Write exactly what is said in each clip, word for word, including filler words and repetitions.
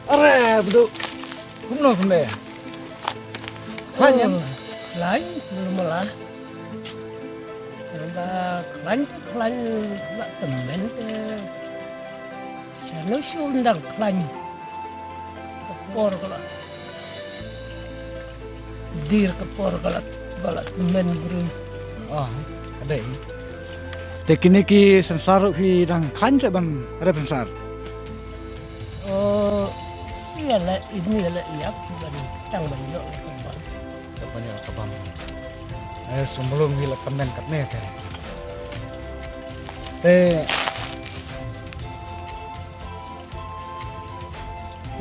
Are, Bdu. Kumno kumne? Khlaiñ em? Oh, khlaiñ, mula mula. Tang ba khlaiñ te khlaiñ la tymmen te. Shano shu ndang khlaiñ. Ka por ka la. Dir ka por ka la, ka la tymmen bru. Ah, ka dei. Te kine ki synsar ruh phi dang khlaiñ se ban rep synsar? Oh, ïa la ini ïa la ïap ban tang ban ïoh la ka bam. Ka ban ïoh la ka bam. Eh, sumlum ïa la tymmen katne te. Te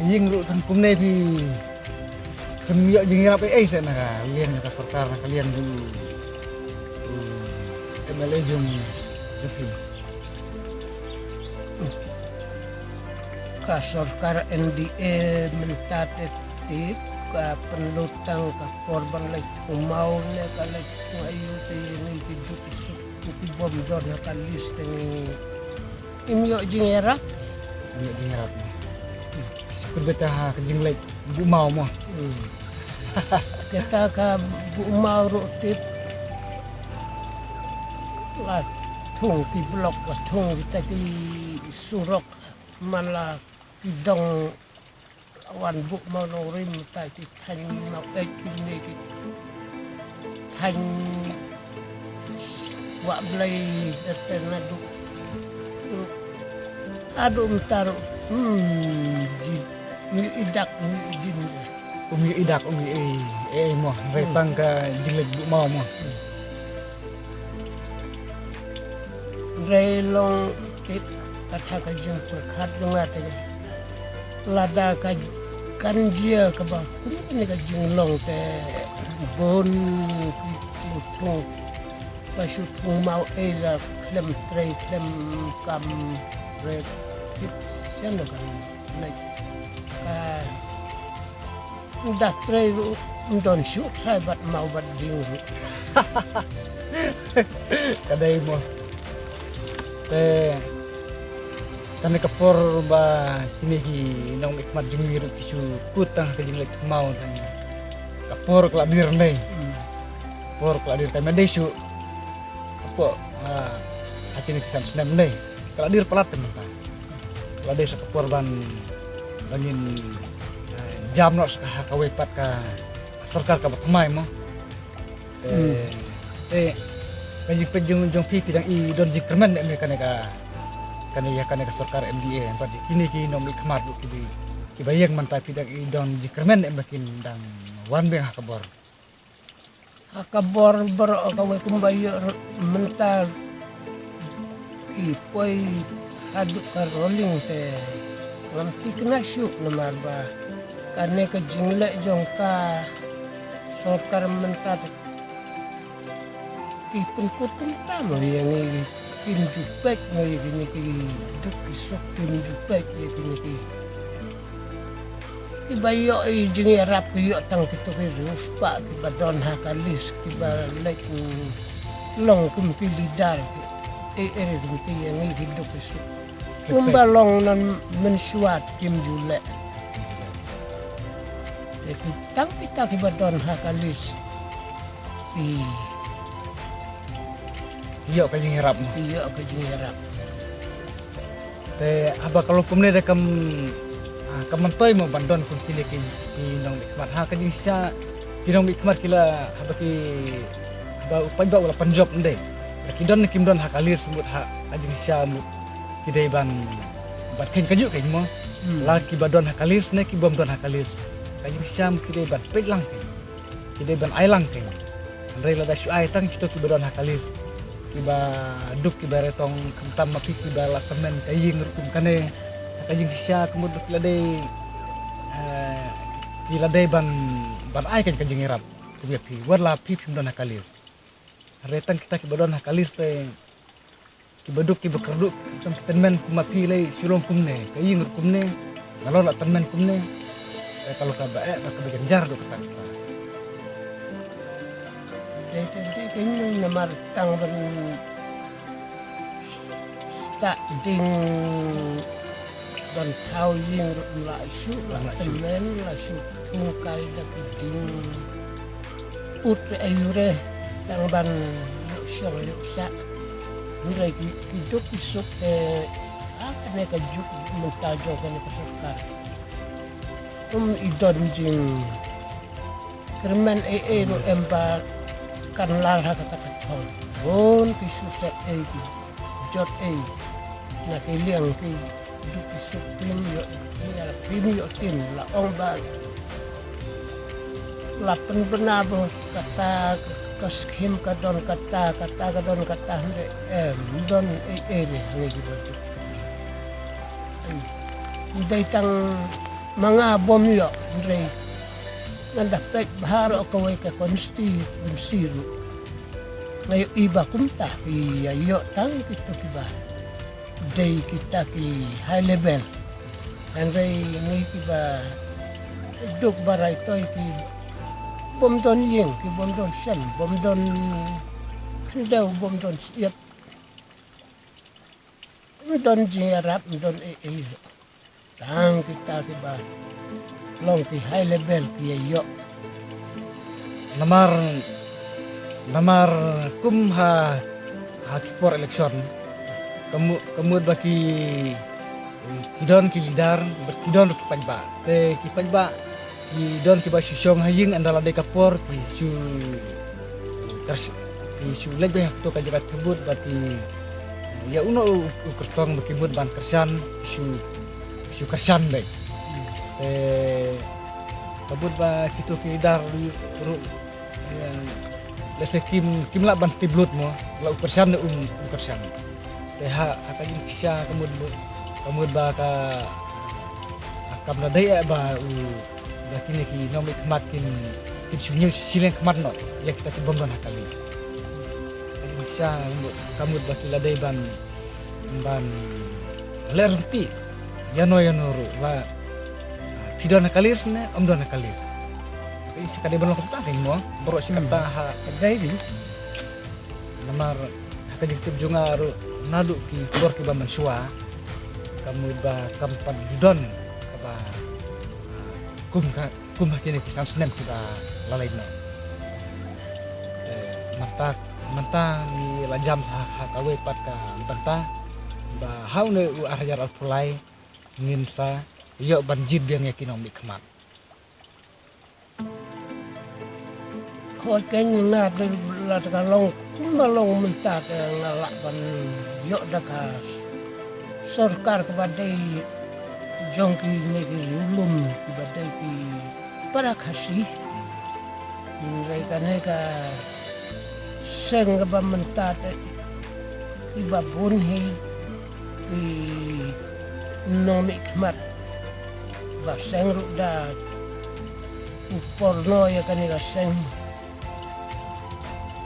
Ïing ruh tang kumne phi khlem ïoh jingïarap ei ei seh na ka liang ka sorkar, na ka liang jong u M L A jong jong phi. Ka sorkar M D A mynta te tip ka pynlut tang ka por ban leit thung maw ne ka leit thung aïu te ïa ngi ki duk ki suk ki bym don ha ka list te ngi Im ïoh jingïarap. Im ïoh jingïarap mo. Shu kut beta ha ka jingleit buh maw mo. Hmm. Kata ka buh maw ruh tip. La thung ki blok, la thung kita ki surok, man la ki dong Wan buh maw nongrim mynta ki thaiñ Maweit kine ki thaiñ Wah Blei, te naduh, naduh mynta ruh, hmm, ji, ngi i dak, ngi i din. Um ïoh i dak, um ïoh i, eh, mo, hynrei tang ka jingleit buh maw mo. Hynrei long tip kata ka jingpyrkhat jong nga te. Lada ka kan jia kaba kum kane ka jinglong te bun ki jingthung ba shu thung maw ei la khlem trei khlem kam re tip shen lo kan leit ka Nda trei ruh, ym don shuh trai bad maw bad ding ruh. Ka dei mo. Te kane ka por ba kine ki nongmihkhmat jong ngi ruh ki shu kut tang ha ka jingleit maw tang. Ka por ka la dir ndei. Hmm. Por ka la dir, ka dei shuh. Ka por, ha, ha kine ki san snem ndei. Ka la dir palat te mynta. Ka la dei sa ka por ban, ban ngin, eh, jam noh sa ka ha kawei pat ka sorkar kaba thymmai mo. Eh, eh, ka jingpeit jong, jong phi, phi dang i don jingkyrmen ne em ïa kane ka, kane ïa kane ka sorkar M D A, bad kine ki nongmihkhmat ruh kiba, kiba ïeng mynta phi dang i don jingkyrmen ne em ba kin dang wan biang ha ka bor. Ha ka bor baroh kawei kumba ïoh mynta ki poi haduh ka rolling te ngam thikna shuh namar ba kane ka jingleh jong ka sorkar mynta te ki pynkut kumta mo ïa ngi kim ju peit mo ïa kine ki duk ki suk kim ju peit ïa kine ki Kiba ïoh i jingïarap ki ïoh tang kito ki riewspah kiba don ha ka list kiba leit, mm, long kum ki leader ki. E, e, kum ki ïa ngi ki duk ki suk. Kumba long nan mynshuwa kim ju leh. Te ki tang kita kiba don ha ka list. Ki ïoh ka jingïarap mo. Ki ïoh ka jingïarap. Te haba ka long kumne te kam, ah, kam myntoi mo ban don kum kine ki, ki nongmihkhmat ha ka jingshisha, ki nongmihkhmat ki la haba ki, haba u paidbah u la pynjop ynde. La ki don ne kim don ha ka list mut ha ka jingshisha mut ki dei ban, ban kheiñ kajuh kein mo. Hmm. La kiba don ha ka list ne ki bym don ha ka list. Ka jingshisha mut ki dei ban peit lang kein. Ki dei ban ai lang kein. Hynrei lada shu ai tang kito kiba don ha ka list. Kiba duk kiba retong khamtam ma phi kiba la tymmen ka ïing ruh kum kane. Ha ka jingshisha ka mut ba ki la dei, eh, ki la dei ban, ban ai kein ka jingïarap. Kum ïa phi, wat la phi phim don ha ka list. Hynrei tang kita kiba don ha ka list te Kiba duk kiba kyrduh, tang ki tymmen kum ma phi lei, shu long kumne, ka ïing ruh kumne, nalor la tymmen kumne, eh, ka long kaba eh, kaba jynjar ruh kata kata. Dei, dei, dei, dei, namar tang ban start ding Ban thaw ïing ruh la shu la tymmen la shu thung kai da ki ding. Ut re ayu re tang ban ïoh shong ïoh sah. Hynrei ki duk ki suk te ha kane ka juk mynta jong kane ka sorkar. Um i don jing kyrmen ei ei ruh em ba kan lar ha kata ka thong. Bun ki suset ei ki jot ei na ki liang ki duk ki suk pim ïoh ïa pim ïoh tim la ong ba la pynbna ba kata ka skim ka don kata kata ka don kata hynrei em don ei ei re ngi ki ba duk. Dei tang ma nga bom ïoh hynrei ngan da peit bha ruh kawei ka constituency ruh. Nga ïohi ba kumta ki ïa ïoh tang kito kiba dei kita ki high level. Hynrei ngi kiba duk barai toi ki bom don ïing ki bom don sem bom don khyndew bom don siat. Don jingïarap don ei ei. Tang kita kiba long ki high level ki ïa ïoh. Namar namar kum ha ha ki por election. Ka mut ka mut ba ki ki don ki leader ba ki don ki paidbah. Te ki paidbah ki don kiba shu shong ha ïing ynda la dei ka por ki shu kers ki shu leit beit ha kato ka jaka ka mut ba ki ïa uno u kyrtong ba ki mut ban kyrshan ki shu ki shu kyrshan beit. Te ka mut ba kito ki leader ruh lehse kim kim lah ban tip lut mo la u kyrshan ne um um kyrshan. Te ha ha ka jingkyrshan ka mut ka mut ba ka kam la dei eh ba u ba kine ki nongmihkhmat kin kin shu ñiew shilliang khmat noh ïa kita ki bym don ha ka list. Ka jingkyrshan ka mut ba ki la dei ban ban leh ryntih ïano ïano ruh ba phi don ha ka list ne ym don ha ka list. Ka dei ban long kumta kein mo baroh shi katta ha ka dei kein. Namar ha ka jingtip jong nga ruh naduh ki por kiba mynshuwa ka mut ba kam pat ju don kaba kum ka kum ha kine ki san snem kiba la leit noh. Mynta mynta ngi la jam sa ha kawei pat ka bynta ba ha une u ar hajar arphew lai ngin sa ïoh ban jied biang ïa ki nongmihkhmat. Hooid kein nga te lada ka long kumba long mynta te nga lah ban ïoh da ka sorkar kaba dei jong kine ki riewlum kiba dei ki para Khasi. Hynrei kane ka seng kaba mynta te kiba bun hi ki nongmihkhmat ba seng ruh da u por noh ïa kane ka seng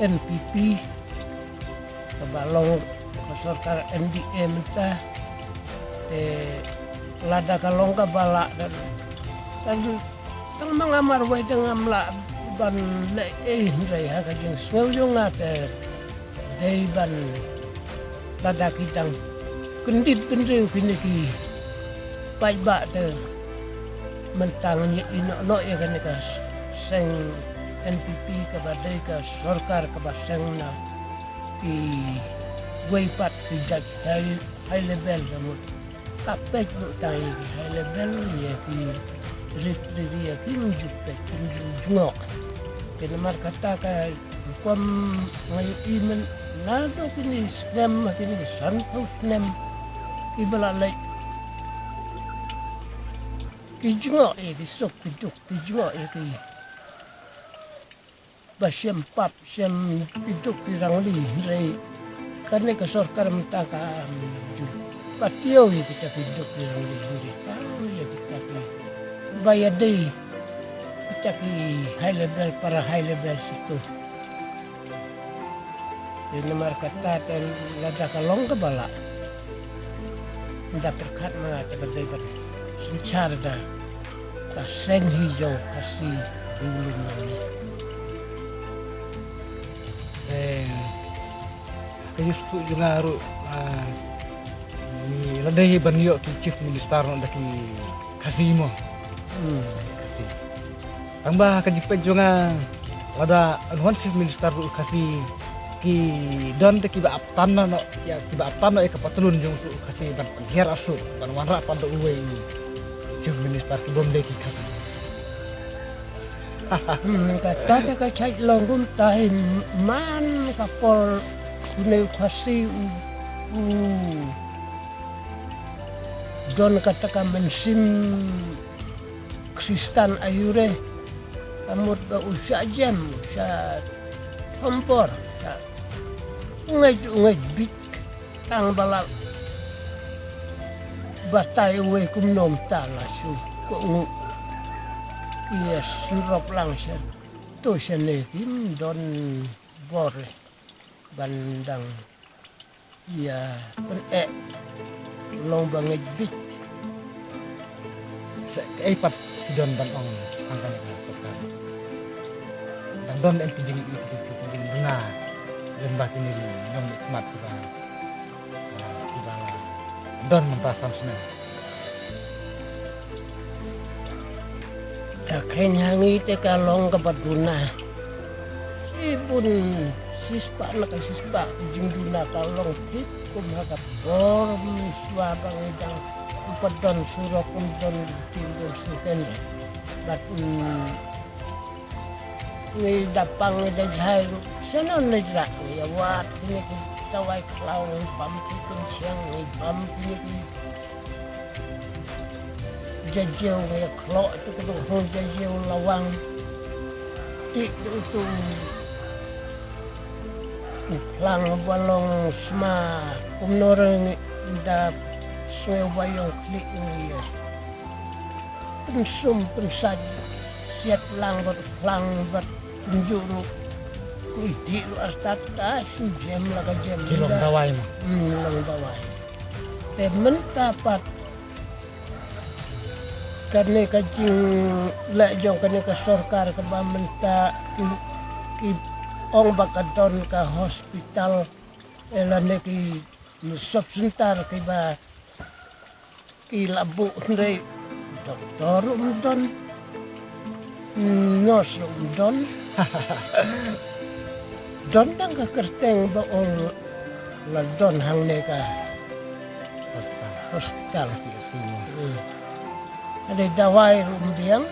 N P P kaba long ka sorkar N D A mynta. Te lada ka long kaba lah da tang ma nga marwei te ngam lah ban leh ei hynrei ha ka jingsngew jong nga te dei ban lada ki dang kyndit bynriew kine ki paidbah te mynta ngin ïa ïehnoh noh ïa kane ka seng N P P kaba dei ka sorkar kaba seng na kiwei pat ki jait high level ka mut. Ka peit ruh tang ïa ki high level ïa ki rit rit ïa ki mjuk peit ki mjuk jngoh. Te namar kata ka rukom nga ïohi mynta naduh kine snem ha kine ki sanphew snem kiba la leit ki jngoh ïa ki suk ki duk ki jngoh ïa ki ba shem pap shem ki duk ki rangli hynrei kane ka sorkar mynta kam ju patiaw ïa kita ki duk ki rangli hynrei kam ïa kita ki ba ïadei kita ki high level para high level sito. Te namar kata te lada ka long kaba lah. Nda pyrkhat ma nga te ka dei ban synshar da ka seng hi jong Khasi Dulum nani. Eh, ka ïohsngew jong nga ruh, ah, Ni lada hi ban ïoh ki chief minister noh da ki Khasi mo. Hmm. Khasi. Tang ba ka jingpeit jong nga lada un wan chief minister ruh Khasi ki don te kiba ap tan noh ïa kiba ap tan noh ïa ka patlun jong ruh Khasi ban pynhiar arsut ban wanrah pat da uwei chief minister ki bym dei ki Khasi. Hmm, kata te ka chait long kumta hi man ka por une u Khasi u, u don kata ka mynsiem Khristan aiu re. Ka mut ba u shah jem, u shah thombor, u shah ngeit, u ngeit bit. Tang ba la batai uwei kumno mynta la shu kohnguh. Ïa shu rop lang sha to shane kim don bor re ban dang ïa pyneh long ba ngeit bit. Sa kaei pat ki don ban ong hangta ka sorkar. Dang don em ki jing, ki jingduna lem ba kine ki nongmihkhmat kiba, ah, kiba don mynta san snem. Ka khein ha ngi te ka long kaba duna. Shibun shispah na ka shispah ka jingduna ka long thik kum ha ka bor mynshuwa ba ngi dang u pat don surok kum don tim don suken. Bad, mm, ngi da pang ngi da jai ruh. Seno ngi da ngi ïa wad kine ki tawai khlaw ngi bam ki kin chiang ngi bam kine ki jajiu ngi ïa khloh tu ki tu hong jajiu lawang. Ti tu tu u khlang ba long sma kumno re ngi da sngew ba ïong khlieh ngi ïa. Pynsum pynsat siat lang bad khlang bad pynjuh ruh. Ui dih ruh artat ka shu jem la ka jem. Ki long dawai ma. Hmm, long dawai. Te mynta pat kane ka jingleh jong kane ka sorkar kaba mynta ki, ki ong ba ka don ka hospital. Ela ne ki sub center kiba ki la buh hynrei doktor um don, nurse um don. Don tang ka kyrteng ba ong la don hangne ka hospital. Hospital. Hmm. Ada dawai ruh um biang.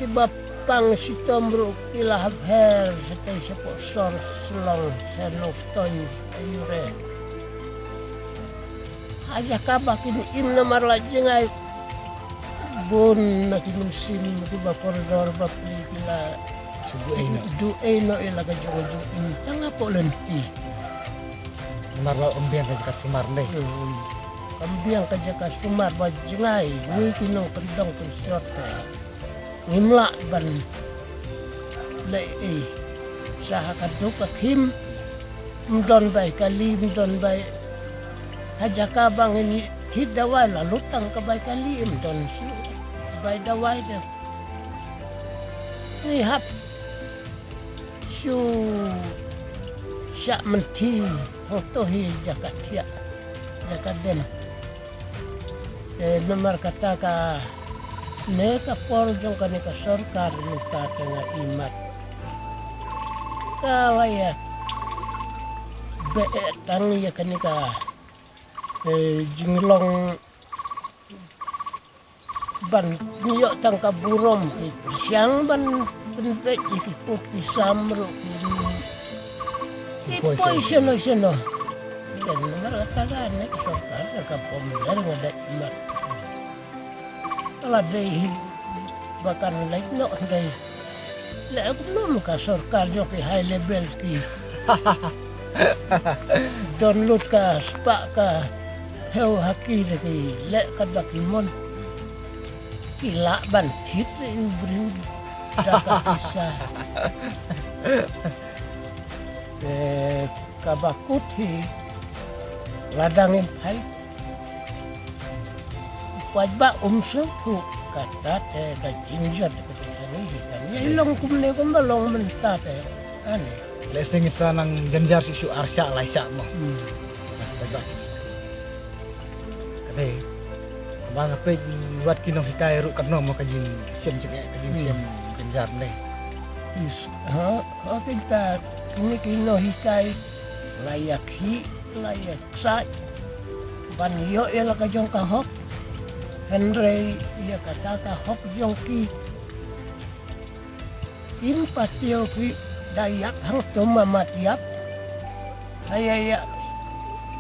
Kiba pang shitom ruh ki la hap her shatei shapoh sor Shillong sha Nongstoiñ aiu re. Ha jaka ba kin im namar la jngai bun na ki mynsiem kiba kordor bapli ki la duh ei noh ïa la ka jong ka jingim tang hapoh lynti. Namar la ym biang ka jaka sumar ne. Hmm. Kam biang ka jaka sumar ba jngai, ngi ki nongkyndong kynsiot ka. Ngim lah ban leh ei. Sa ha ka duk ka khim. Ym don bai kali, ym don bai. Ha jaka ba ngin thied dawai la lut tang ka bai kali, ym don shuh bai dawai de. Ngi hap shu shah mynthi hangto hi jaka thiah jaka dem. Te namar kata kane ka por jong kane ka sorkar mynta te nga ïohi mat ka la ïa beh tang ïa kane ka, eh, jinglong ban ïoh tang ka burom ki pyrshang ban pynbeit ïa ki kut ki sam ruh ki, ki poi shano shano. Te namar kata kane ka sorkar ka pom ler nga dei mat. La dei hi ba kan leit noh dei. Leh kumno ka sorkar jong ki high level ki don lut ka spah ka phew ha ki de ki leh ka dak ki mon. Ki lah ban thied ïa u briew da ka pisa. Eh, kaba kut hi la dang im phai. Paidbah um sngewthuh kata te ka jingjot ka te ani hi kan. Ïa long kumne kumba long mynta te ani. Lehse ngin sa nang jynjar shuh shuh ar shah lai shah mo. Hmm. Ka dei. Ba nga peit wat ki nonghikai ruh katno mo ka jingshem jingeh, ka jingshem jynjar ne. Is, ha, ha, kita, kine ki nonghikai, la ïa khih, la ïa ksai, ban ïoh ïa la ka jong ka hok, hynrei ïa kata ka hok jong ki, kim pat ïoh ki, da ïap hangto ma mat ïap, ha ïa ïa,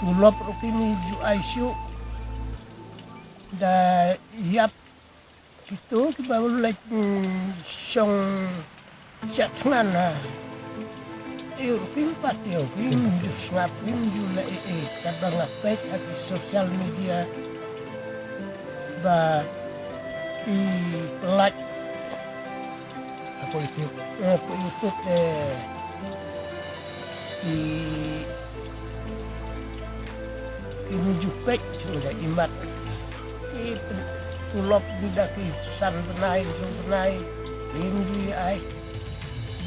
tulop ruh kim ju ai shuh, da ïap kito kiba u leit, mm, shong sha thngan ha. Ïoh kim pat ïoh kim ju sngap kim ju la e e, kaba nga peit ha ki social media ba i pynlait. Hapoh YouTube. Eh, hapoh YouTube, eh, i, kim ju peit shuh da i mat. I tulop da ki san bnai, hynriew bnai, kim ju ai.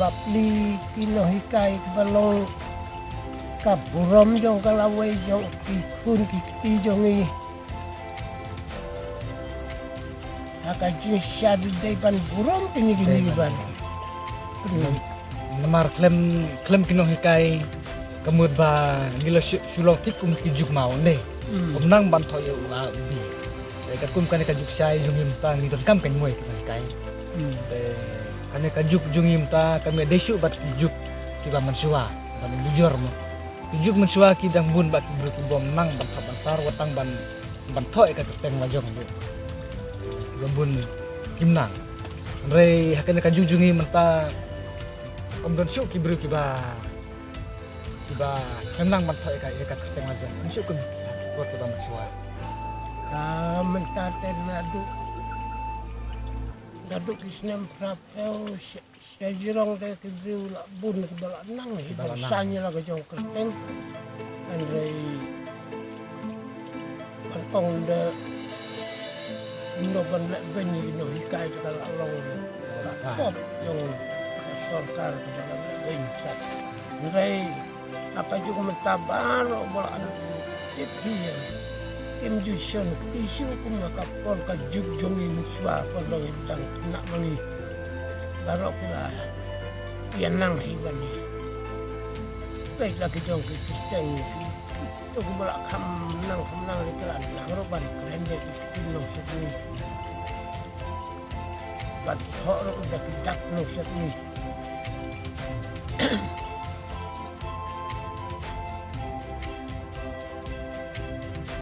Bapli ki nonghikai kiba long ka burom jong ka lawei jong ki khun ki kti jong i. Ha ka jingshisha dei ban burom kine kine ban. Namar khlem, khlem ki nonghikai ka mut ba ngi la shu, shu long kit kum ki juk maw ne. Hmm. Kum nang ban thoh ïa u A u B. Te katkum kane ka juk shai jong ngi mynta ngi donkam kan mui ki nonghikai. Hmm. Te kane ka juk jong ngi mynta ka mih dei shuh bad ki juk kiba mynshuwa, ban bujor mo. Ki juk mynshuwa ki dang bun bad ki briew ki bym nang ban thap ban tar, wat tang ban ban thoh ïa ka kyrteng la jong bun. Ki bym bun kim nang. Hynrei ha kane ka juk jong ngi mynta ym don shuh ki briew kiba, kiba khlem nang ban thoh ïa ka, ïa ka kyrteng la jong. Ym shuh kum ha ki por kiba mynshuwa. Ka mynta te naduh, naduh ki snem phra phew, sha jrong te ki briew la bun kiba la nang hi ban saiñ ïa la ka jong kyrteng. Hynrei ban ong da ndo ban leh beiñ ïa ki nonghikai te ka la long ka pop jong ka sorkar kaba la leh beiñ sat. Hynrei ha ka juk mynta baroh ba la tip hi ïa, kim ju shon kti shuh kum ha ka por ka juk jong ngi mynshuwa, por ba ngi dang khynnah ma ngi. Baroh ki la ïa nang hi ban ïa peit la ki jong ki kyrteng, kito kiba la kham nang kham nang ki la nang ruh ban kren da ki ktien nongshun, ban thoh ruh da ki dak nongshun.